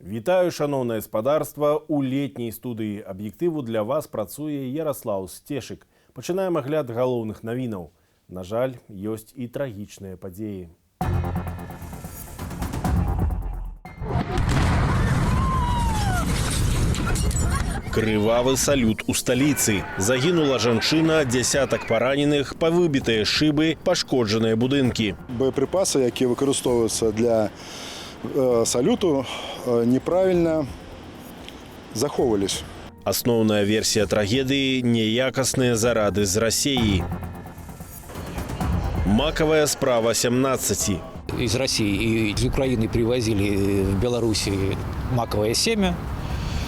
Вітаю, шаноўнае спадарства! У летняй студыі «Аб'ектыву» для вас працуе Яраслаў Сцешык. Пачынаем агляд галоўных навінаў. На жаль, ёсць і трагічныя падзеі. Крывавы салют у сталіцы. Загінула жанчына, дзясятак параненых, павыбітыя шыбы, пашкоджаныя будынкі. Боепрыпасы, якія выкарыстоўваюцца для салюту, неправільна захоўвались. Асноўная версія трагедыі — неякасныя зарады з Расеі. Макавая справа 17. Из России и из Украины привозили в Беларуси маковое семя,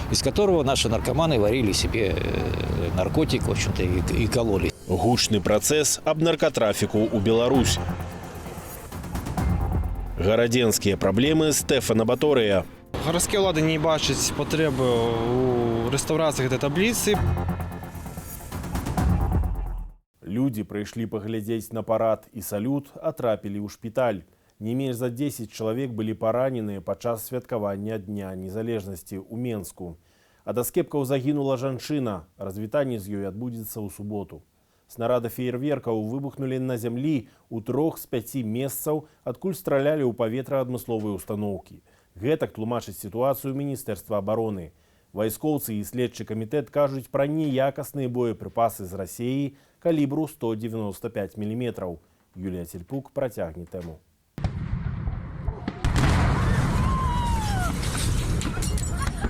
из которого наши наркоманы варили себе наркотик, в общем-то, и кололи. Гучны працэс аб наркатрафіку ў Беларусь. Гарадзенскія праблемы Стэфана Баторыя. Гарадскія ўлады не бачаць патрэбы ў рэстаўрацыі гэтай табліцы. Людзі прыйшлі паглядзець на парад і салют, а трапілі ў шпіталь. Не менш за 10 чалавек былі параненыя падчас святкавання Дня незалежнасці ў Менску. Ад аскепкаў загінула жанчына. Развітанне з ёй адбудзецца ў суботу. Снарады феерверкаў выбухнулі на зямлі ў трох з пяці месцаў, адкуль стралялі ў паветра адмысловыя установкі. Гэтак тлумачыць сітуацыю Міністэрства абароны. Вайскоўцы і следчы камітэт кажуць пра неякасныя боепрыпасы з Расеі калібру 195 міліметраў. Юлія Цельпук працягне тэму.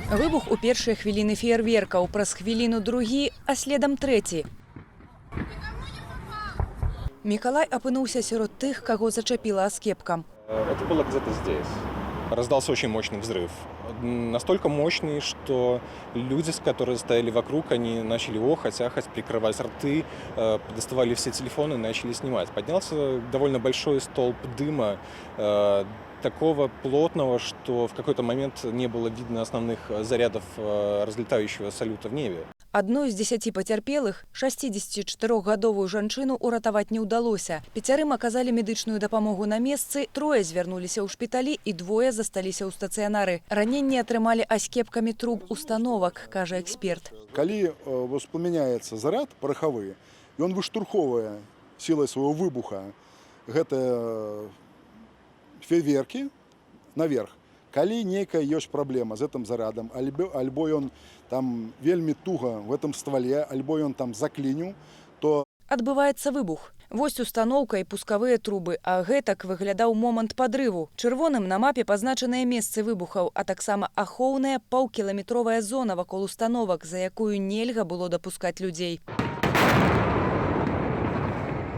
Выбух у першыя хвіліны феерверкаў, праз хвіліну другі, а следам трэці. Мікалай апынуўся сярод тых, каго зачапіла аскепкам. Это было где-то здесь. Раздался очень мощный взрыв. Настолько мощный, что люди, которые стояли вокруг, они начали охать, ахать, прикрывать рты, доставали все телефоны и начали снимать. Поднялся довольно большой столб дыма, такого плотного, что в какой-то момент не было видно основных зарядов разлетающего салюта в небе. Адну з 10 пацярпелых, 64-гадовую жанчыну, уратаваць не ўдалося. Пяцярым аказалі медычную дапамогу на месцы, трое звярнуліся ў шпіталі і двое засталіся ў стацыянары. Раненні атрымалі аскепкамі труб установак, кажа эксперт. Калі воспламеняецца заряд парахавы, ён выштурхоўвае сілай свайго выбуха гэтыя фейерверкі наверх. Калі нейкая ёсць праблема з гэтым зарадам, альбо ён там вельмі туга в этом ствале, альбо ён там заклініў, то адбываецца выбух. Вось установка і пускавыя трубы, а гэтак выглядаў момант падрыву. Чырвоным на мапе пазначаныя месцы выбухаў, а таксама ахоўная паўкіламетровая зона вакол установак, за якую нельга было дапускаць людзей.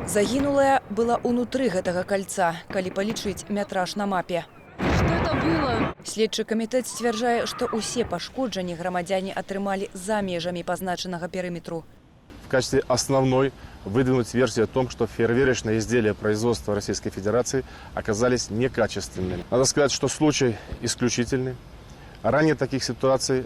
Загінулая была ўнутры гэтага кальца, калі палічыць метраж на мапе. Что это было? Следчы камітэт сцвярджае, што ўсе пашкоджанні грамадзяне атрымалі за межамі пазначанага перыметру. В качестве основной выдвинуть версию о том, что фейерверочные изделия производства Российской Федерации оказались некачественными. Надо сказать, что случай исключительный. Ранее таких ситуаций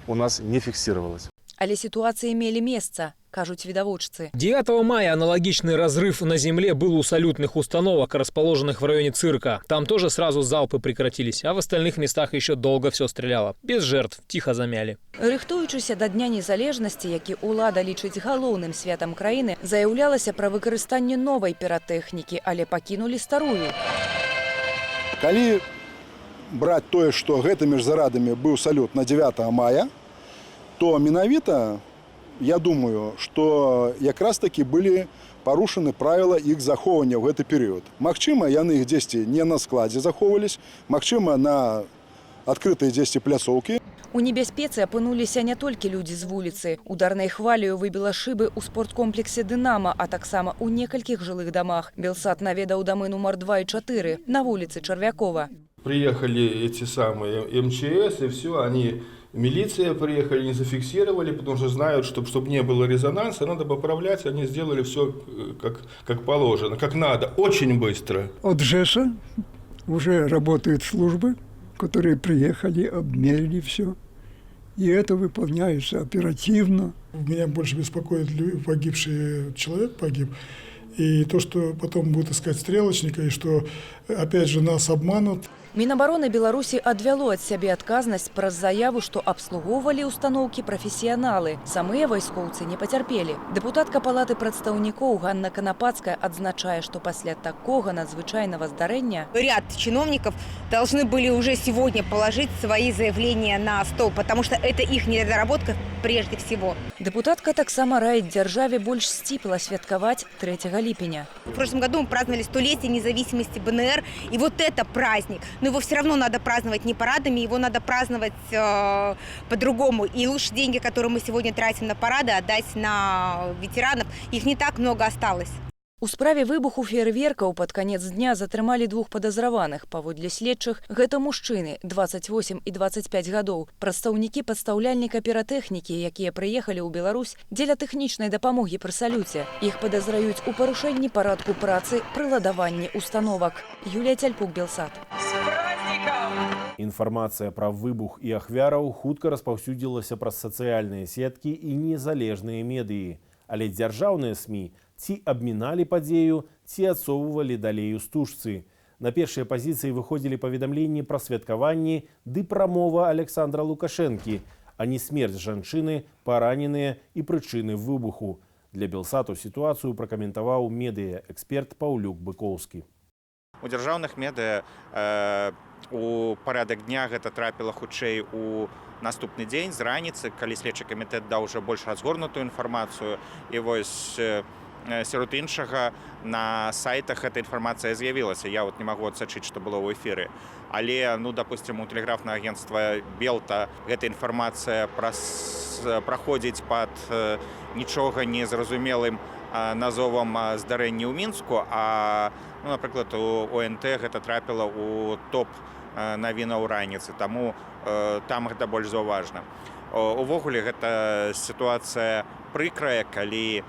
у нас не фиксировалось. Але сітуацыі мелі месца, кажуць відавочцы. 9 мая аналогичный разрыв на земле был у салютных установок, расположенных в районе цирка. Там тоже сразу залпы прекратились, а в остальных местах еще долго все стреляло. Без жертв, тихо замяли. Рыхтуючыся да Дня незалежнасці, які ўлада лічыць галоўным святам краіны, заяўлялася пра выкарыстанне новай піратэхнікі, але пакінулі старую. Калі браць тое, што гэтымі ж зарадамі быў салют на 9 мая, то менавіта, я думаю, што якраз такі былі парушаны правила іх захоўвання ў гэты перыяд. Магчыма, яны іх дзесьці не на складзе захоўвались, магчыма, на адкрытай дзесьці пляцоўкі. У небяспецы апынуліся не толькі людзі з вуліцы. Ударнай хваляю выбіла шыбы ў спорткомплексе «Дынама», а таксама ў некалькіх жылых дамах. Белсат наведаў дамы нумар 2 і 4 на вуліцы Чарвякова. Приехали эти самые МЧС, и все, они, милиция приехали, не зафиксировали, потому что знают, чтоб не было резонанса, надо поправлять, они сделали все как положено, как надо, очень быстро. От ЖЭСа уже работают службы, которые приехали, обмерили все. И это выполняется оперативно. Меня больше беспокоит погибший человек погиб. И то, что потом будут искать стрелочника, и что, опять же, нас обманут. Мінабароны Беларусі адвяло ад сябе адказнасць праз заяву, што абслугоўвалі установкі прафесіяналы. Самыя вайскоўцы не пацярпелі. Дэпутатка палаты прадстаўнікоў Ганна Канапацкая адзначае, што пасля такога надзвычайнага здарэння Ряд чиновников должны были уже сегодня положить свои заявления на стол, потому что это их недоработка прежде всего. Дэпутатка таксама раіць дзяржаве больш сціпла святкаваць 3 ліпеня. В прошлом году мы праздновали столетие независимости БНР, и вот это праздник. Но его все равно надо праздновать не парадами, его надо праздновать по-другому. И лучше деньги, которые мы сегодня тратим на парады, отдать на ветеранов. Их не так много осталось. У справе выбуху феерверкаў пад канец дня затрымалі двух падазраваных. Паводле следчых, гэта мужчыны 28 і 25 гадоў, прадстаўнікі пастаўляльніка піратэхнікі, якія прыехалі ў Беларусь дзеля тэхнічнай дапамогі пры салюце. Іх падазраюць у парушэнні парадку працы пры ладаванні установак. Юлія Цяльпук, Белсат. Інфармацыя пра выбух і ахвяраў хутка распаўсюдзілася праз сацыяльныя сеткі і незалежныя медыі. Але дзяржаўныя СМІ ці абміналі падзею, ці адсоўвалі далей у стужцы. На першыя пазіцыі выходзілі паведамленні пра святкаванні ды прамова Аляксандра Лукашэнкі, а не смерць жанчыны, параненыя і прычыны выбуху. Для Белсату сітуацыю пракаментаваў медыа-эксперт Паўлюк Быкоўскі. У дзяржаўных медыа у парадак дня гэта трапіла хутчэй у наступны дзень з раніцы, калі следчы камітэт даў ужо больш разгорнутую інфармацыю, і вось сярод іншага на сайтах эта інфармацыя з'явілася. Я вот не магу адсачыць, што было ў эфіры, але, ну, допустим, у тэлеграфнага агентства Белта гэта інфармацыя праходзіць пад нічога незразумелым назовам «Здарэнні ў Мінску», а, ну, напрыклад, у ОНТ гэта трапіла ў топ навінаў раніцы, таму там гэта больш заўважна. Увогуле гэта сітуацыя прыкрая, калі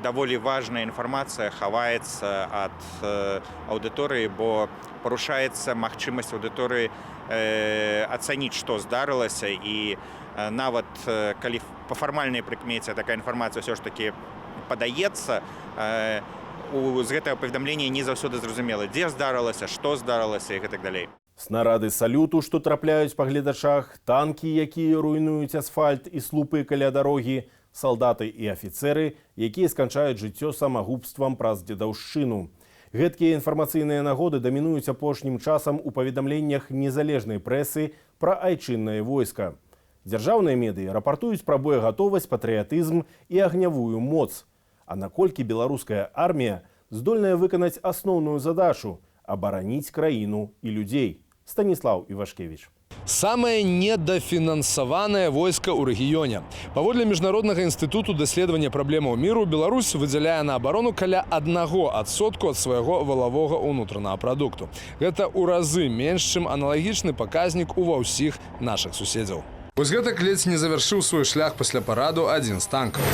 даволі важная інфармацыя хаваецца ад аўдыторыі, бо парушаецца магчымасць аўдыторыі ацаніць, што здарылася, і нават калі па фармальнай прыкмеце такая інфармацыя ўсё ж такі падаецца, з гэтага паведамлення не заўсёды зразумела, дзе здарылася, што здарылася і гэтак далей. Снарады салюту, што трапляюць па гледачах, танкі, якія руйнуюць асфальт і слупы каля дарогі, салдаты і афіцэры, якія сканчаюць жыццё самагубствам праз дзедаўшчыну. Гэткія інфармацыйныя нагоды дамінуюць апошнім часам у паведамленнях незалежнай прэсы пра айчыннае войска. Дзяржаўныя медыі рапартуюць пра боегатовасць, патрыятызм і агнявую моц. А наколькі беларуская армія здольная выканаць асноўную задачу — абараніць краіну і людзей? Станіслаў Івашкевіч. Самае недафінансаванае войска ў рэгіёне. Паводле Міжнароднага інстытуту даследавання праблемаў міру, Беларусь выдзяляе на абарону каля 1% ад свайго валавога ўнутранага прадукту. Гэта ў разы менш, чым аналагічны паказнік у ва ўсіх нашых суседзяў. Вось гэтак ледзь не завяршыў свой шлях пасля параду адзін з танкаў.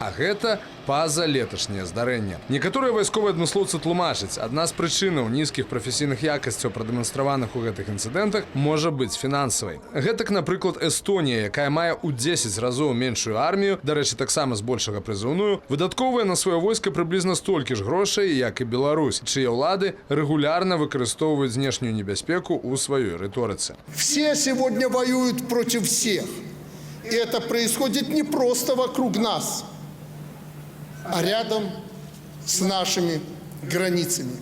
А гэта пазалеташняе здарэнне. Некаторыя вайсковыя адмыслоўцы тлумачаць: адна з прычынаў нізкіх прафесійных якасцяў, прадэманстраваных у гэтых інцыдэнтах, можа быць фінансавай. Гэтак, напрыклад, Эстонія, якая мае ў 10 разоў меншую армію, дарэчы, таксама збольшага прызыўную, выдаткоўвае на сваё войска прыблізна столькі ж грошай, як і Беларусь, чые ўлады рэгулярна выкарыстоўваюць знешнюю небяспеку ў сваёй рыторыцы. Все сегодня воюют против всех. И это происходит не просто вокруг нас, а рядом с нашими границами.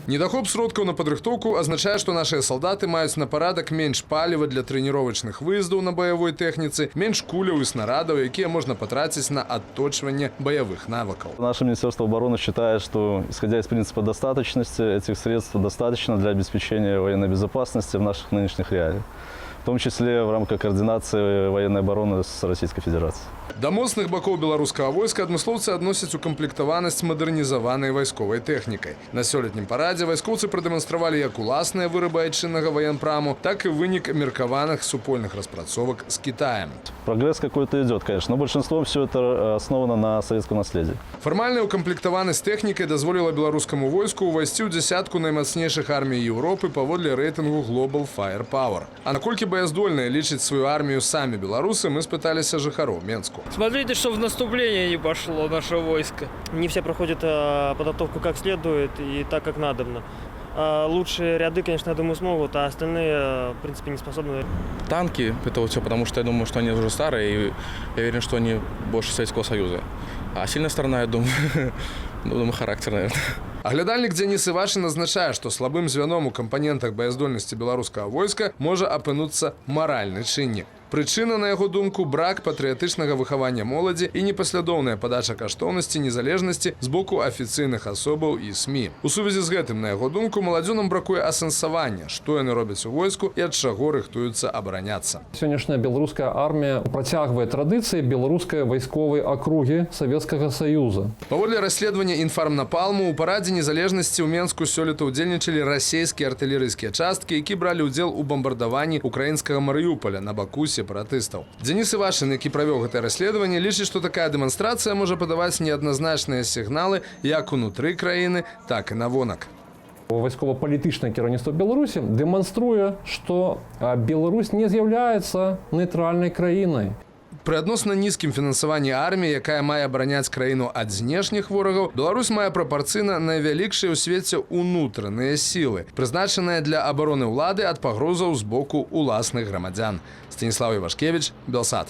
Недахоп сродкаў на падрыхтоўку азначае, што нашыя салдаты маюць на парадак менш паліва для трэніровачных выездаў на баявой тэхніцы, менш куляў і снарадаў, якія можна патраціць на адточванне баявых навыкаў. Наше Министерство обороны считает, что, исходя из принципа достаточности, этих средств достаточно для обеспечения военной безопасности в наших нынешних реалиях, в том числе в рамках координации военной обороны с Российской Федерацией. Да моцных бакоў беларускага войска адмыслоўцы адносяць укамплектаванасць мадэрнізаванай вайсковай тэхнікай. На сёлетнім парадзе вайскоўцы прадэманстравалі як уласныя вырабы айчыннага ваенпраму, так і вынік меркаваных супольных распрацовак з Кітаем. Прогресс какой-то идет, конечно, но большинством все это основано на советском наследии. Фармальная укамплектаванасць тэхнікай дазволіла беларускаму войску ўвайсці ў дзясятку наймацнейшых армій Еўропы паводле рэйтынгу Global Firepower. А наколькі баяздольнай лічаць сваю армію самі беларусы, мы спыталіся жыхароў Менску. Смотрите, чтобы в наступление не пошло наше войско. Не все проходят подготовку как следует и так, как надобно. Лучшие ряды, конечно, я думаю, смогут, а остальные, в принципе, не способны. Танки, это вот все, потому что я думаю, что они уже старые, и я уверен, что они больше Советского Союза. А сильная сторона, я думаю, ну, думаю, характер, наверное. Аглядальнік Дзяніс Івашын азначае, што слабым звяном у кампанентах баяздольнасці беларускага войска можа апынуцца маральны чыннік. Прычына, на яго думку, брак патрыятычнага выхавання моладзі і непаслядоўная падача каштоўнасці незалежнасці з боку афіцыйных асобаў і СМІ. У сувязі з гэтым, на яго думку, маладзёнам бракуе асэнсавання, што яны робяць у войску і ад чаго рыхтуюцца абараняцца. Сённяшняя беларуская армія працягвае традыцыі беларускай вайсковай акругі Савецкага Саюза. Паводле расследавання «Інфармнапалму», у парадзе незалежнасці ў Менску сёлета ўдзельнічалі расійскія артылерыйскія часткі, які бралі ўдзел у бамбардаванні украінскага Марыюпаля на баку сепаратыстаў. Дзяніс Івашын, які правёў гэтае расследаванне, лічыць, што такая дэманстрацыя можа падаваць неадназначныя сігналы як унутры краіны, так і навонак. Вайскова-палітычнае кіраўніцтва Беларусі дэманструе, што Беларусь не з'яўляецца нейтральнай краінай. Пры адносна нізкім фінансаванні арміі, якая мае абараняць краіну ад знешніх ворагаў, Беларусь мае прапарцыйна найвялікшыя ў свеце ўнутраныя сілы, прызначаныя для абароны ўлады ад пагрозаў з боку уласных грамадзян. Станіслаў Івашкевіч, Белсат.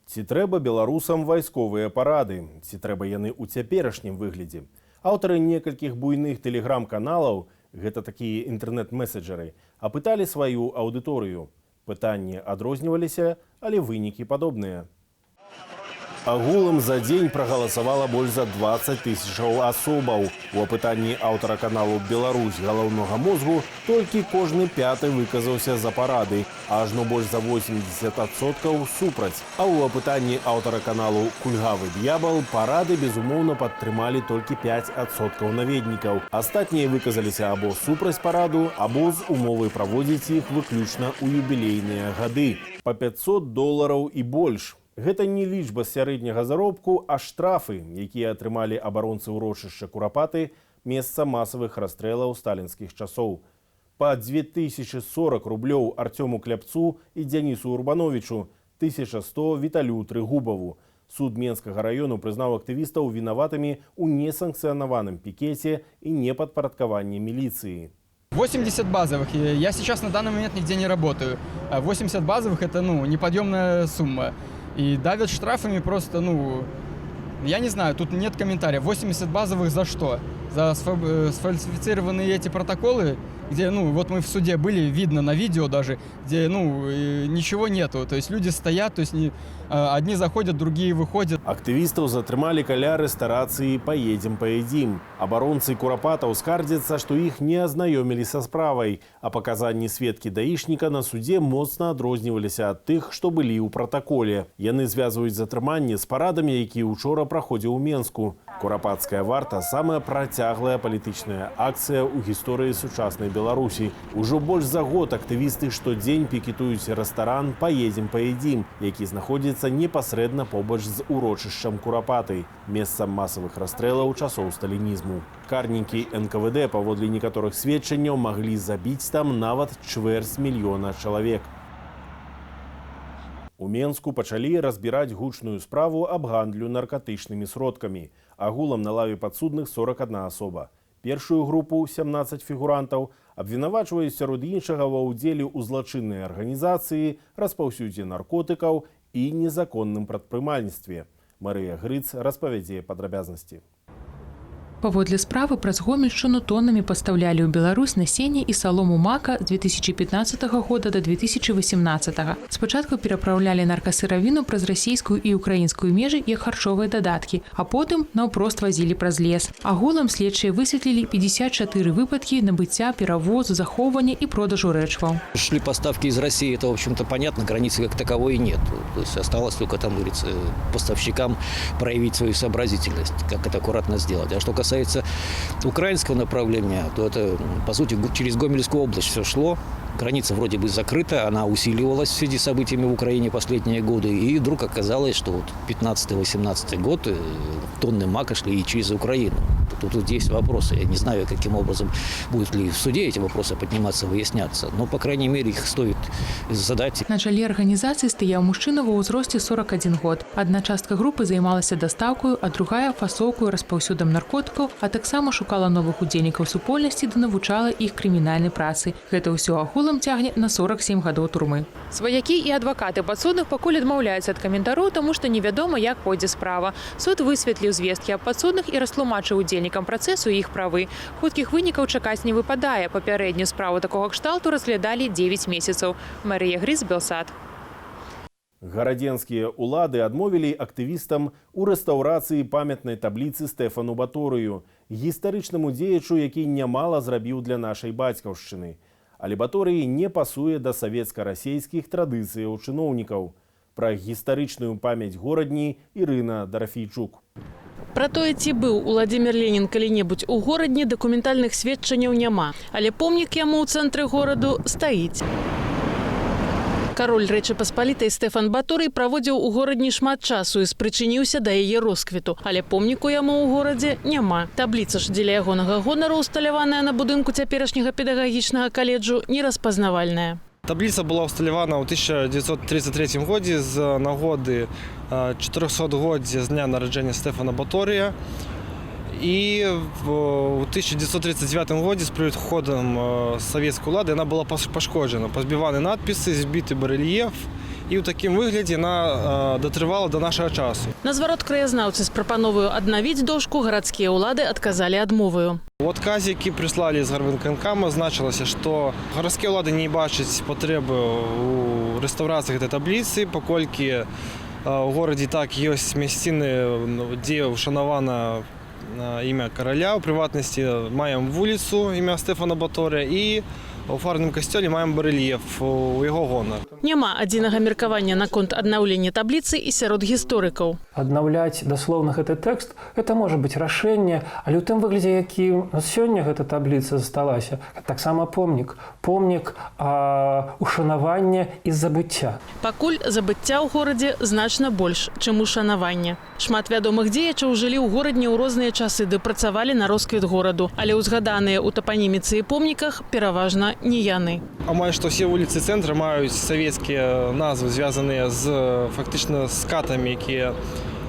Ці трэба беларусам вайсковыя парады? Ці трэба яны ў цяперашнім выглядзе? Аўтары некалькіх буйных тэлеграм-каналаў, гэта такія інтэрнэт-меседжеры, апыталі сваю аўдыторыю. Пытанні адрозніваліся, але вынікі падобныя. Агулам за дзень прагаласавала больш за 20 тысячаў асобаў. У апытанні аўтара каналу «Беларусь галаўнога мозгу» толькі кожны пяты выказаўся за парады, ажно больш за 80% супраць. А ў апытанні аўтара каналу «Кульгавы д'ябал» парады, безумоўна, падтрымалі толькі 5% наведнікаў. Астатнія выказаліся або супраць параду, або з умовай праводзіць іх выключна ў юбілейныя гады. Па 500 долараў і больш. Гэта не лічба сярэдняга заробку, а штрафы, якія атрымалі абаронцы ўрочышча Курапаты, месца масавых расстрэлаў сталінскіх часоў. Па 2040 рублёў Арцёму Кляпцу і Дзянісу Урбановічу, 1100 Віталю Трыгубаву. Суд Менскага раёну прызнаў актывістаў вінаватымі ў несанкцыянаваным пікеце і непадпарадкаванні міліцыі. 80 базовых. Я сейчас на данный момент нигде не работаю. 80 базовых – это, ну, неподъемная сумма. И давят штрафами просто, ну, я не знаю, тут нет комментариев. 80 базовых за что? За сфальсифицированные эти протоколы, где, ну, вот мы в суде были, видно на видео даже, где, ну, ничего нету. То есть люди стоят, то есть не, одни заходят, другие выходят. Актывістаў затрымалі каля рэстарацыі «Поедем, поедим». Абаронцы Курапатаў скардзяцца, што іх не азнаёмілі са справай, а паказанні сведкі даішніка на судзе моцна адрозніваліся ад тых, што былі ў пратаколе. Яны звязваюць затрыманне з парадамі, які учора праходзіў у Менску. Курапацкая варта – самая працяглая палітычная акцыя ў гісторыі сучаснай Беларусі. Ужо больш за год актывісты штодзень пікетуюць рэстаран «Поедем, поедим», які знаходзіцца непасрэдна побач з урочышчам Курапаты, месцам масавых расстрэлаў часоў сталінізму. Карнікі НКВД, паводле некаторых сведчанняў, маглі забіць там нават чвэрць мільёна чалавек. У Менску пачалі разбіраць гучную справу аб гандлю наркатычнымі сродкамі. Агулам на лаве падсудных 41 асоба. Першую групу, 17 фігурантаў, абвінавачваюць сярод іншага ва ўдзеле ў злачыннай арганізацыі, распаўсюдзе наркотыкаў і незаконным прадпрымальніцтве. Марыя Грыц распавядзе падрабязнасці. Паводле справы, праз Гомельшчыну тоннамі пастаўлялі ў Беларусь насенне і салому мака з 2015 года до 2018. Спачатку перапраўлялі наркасыравіну праз расійскую і украінскую межы як харчовыя дадаткі, а потым наўпрост вазілі праз лес. Агулам следчыя высветлілі 54 выпадкі набыцця, перавозу, захоўвання і продажу рэчваў. Шли поставки из России, это, в общем-то, понятно, границы как таковой нет. То есть осталось только там, говорится, поставщикам проявить свою сообразительность, как это аккуратно сделать. А что касается украинского направления, то это, по сути, через Гомельскую область все шло. Граница вроде бы закрыта, она усиливалась в связи с событиями в Украине последние годы. И вдруг оказалось, что вот 15-18 год тонны мака шли и через Украину. Тут есть вопросы. Я не знаю, каким образом будут ли в суде эти вопросы подниматься, выясняться. Но, по крайней мере, их стоит задать. На чале арганізацыі стаяў мужчына ва ўзросце 41 год. Адна частка групы займалася дастаўкаю, а другая фасоўкаю, распаўсюдам наркотыкаў, а таксама шукала новых удзельнікаў супольнасці ды навучала іх крымінальнай працы. Гэта ўсё агулам цягне на 47 гадоў турмы. Сваякі і адвакаты падсудных пакуль адмаўляюцца ад каментароў, таму што невядома, як пойдзе справа. Суд высветліў звесткі аб падсудных і растлумачыў удзельнікам працэсу іх правы. Хуткіх вынікаў чакаць не выпадае. Папярэднюю справу такога кшталту разглядалі 9 месяцаў. Марыя Грыз, Белсат. Гарадзенскія ўлады адмовілі актывістам у рэстаўрацыі памятнай табліцы Стэфану Баторыю, гістарычнаму дзеячу, які нямала зрабіў для нашай бацькаўшчыны. Але Баторый не пасуе да савецка-расейскіх традыцыяў чыноўнікаў. Пра гістарычную памяць Горадні Ірына Дарафейчук. Пра тое, ці быў Уладзімир Ленін калі-небудзь у Горадні, дакументальных сведчанняў няма. Але помнік яму ў цэнтры гораду стаіць. Кароль Рэчы Паспалітай Стэфан Баторый праводзіў у Горадні шмат часу і спрычыніўся да яе росквіту. Але помніку яму ў горадзе няма. Табліца ж дзеля ягонага гонару, усталяваная на будынку цяперашняга педагагічнага каледжу, нераспазнавальная. Табліца была ўсталявана ў 1933 годзе з нагоды 400-годдзя з дня нараджэння Стэфана Баторыя. І ў 1939 годзе з прыходам савецкай улады яна была пашкоджана. Пазбіваны надпісы, збіты барэльеф. І ў такім выглядзе яна датрывала да нашага часу. На зварот краязнаўцы з прапановаю аднавіць дошку гарадскія ўлады адказалі адмоваю. У адказе, які прыслалі з гарвыканкама, значылася, што гарадскія ўлады не бачаць патрэбы ў рэстаўрацыі гэтай табліцы, паколькі ў горадзе так ёсць мясціны, дзе ўшанавана імя караля, у прыватнасці маем вуліцу імя Стэфана Баторыя і у фарным касцёле маем барэльеф у яго гонар. Няма адзінага меркавання наконт аднаўлення табліцы і сярод гісторыкаў. Аднаўляць даслоўна гэты тэкст, гэта можа быць рашэнне, але ў тым выглядзе, які сёння гэта табліца засталася, таксама помнік. Помнік ушанавання і забыцця. Пакуль забыцця ў горадзе значна больш, чым ушанавання. Шмат вядомых дзеячаў жылі ў Горадні ў розныя часы ды працавалі на росквіт гораду, але ўзгаданыя ў тапаніміцы і помніках пераважна не яны. Амаль што ўсе вуліцы цэнтра маюць савецкія назвы, звязаныя з фактычна з катамі, якія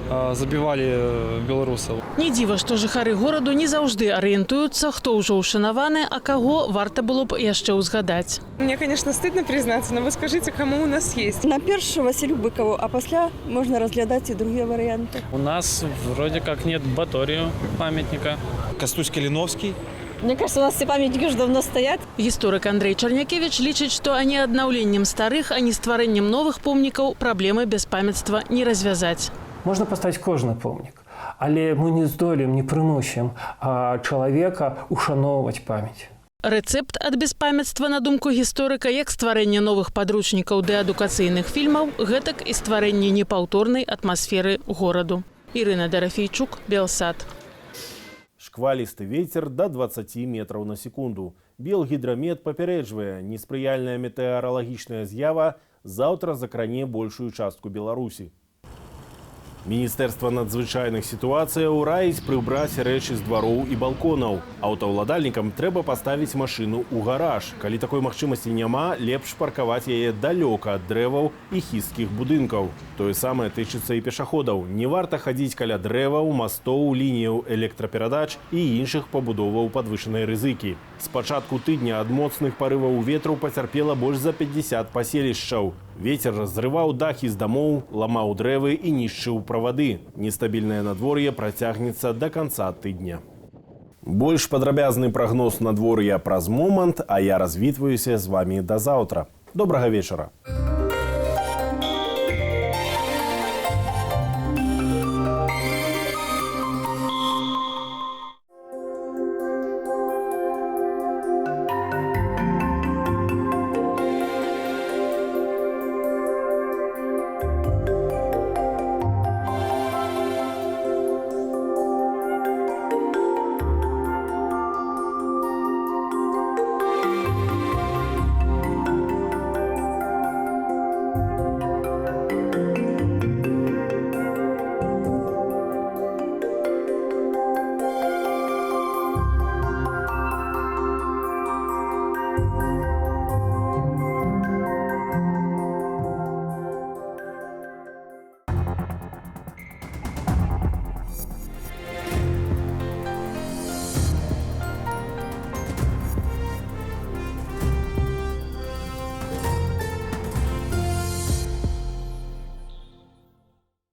забівалі беларусаў. Не дзіва, што жыхары гораду не заўжды арыентуюцца, хто ўжо ўшанаваны, а каго варта было б яшчэ ўзгадаць. Мне, конечно, стыдно признаться, но вы скажите, кому у нас есть? На перш Василю Быкову, а после можно разглядать и другие варианты. У нас вроде как нет Баторию памятника. Кастусь Калиновский. Мне кажется, у нас все памятники уже давно стоят. Гісторык Андрэй Чарнякевіч лічыць, што ані аднаўленнем старых, ані стварэннем новых помнікаў праблемы бяспамятства не развязаць. Можна паставіць кожны помнік, але мы не здолеем, не прымусім чалавека ушаноўваць памяць. Рэцэпт ад бяспамятства, на думку гісторыка, як стварэнне новых падручнікаў ды адукацыйных фільмаў, гэтак і стварэнне непаўторнай атмасферы гораду. Ірына Дарафейчук, Белсат. Шквалісты ветер до 20 метраў на секунду. Белгідрамет папярэджвае, неспрыяльная метэаралагічная з'ява заўтра закране большую частку Беларусі. Міністэрства надзвычайных сітуацыяў раіць прыбраць рэчы з двароў і балконаў. Аўтаўладальнікам трэба паставіць машыну ў гараж. Калі такой магчымасці няма, лепш паркаваць яе далёка ад дрэваў і хісткіх будынкаў. Тое самае тычыцца і пешаходаў. Не варта хадзіць каля дрэваў, мастоў, лініяў электраперадач і іншых пабудоваў падвышанай рызыкі. З пачатку тыдня ад моцных парываў ветру пацярпела больш за 50 паселішчаў. Ветер разрываў дахі з дамоў, ламаў дрэвы і нішчыў правады. Нестабільнае надвор'е працягнецца да канца тыдня. Больш падрабязны прагноз надвор'я праз момант, а я развітваюся з вамі да заўтра. Добрага вечара.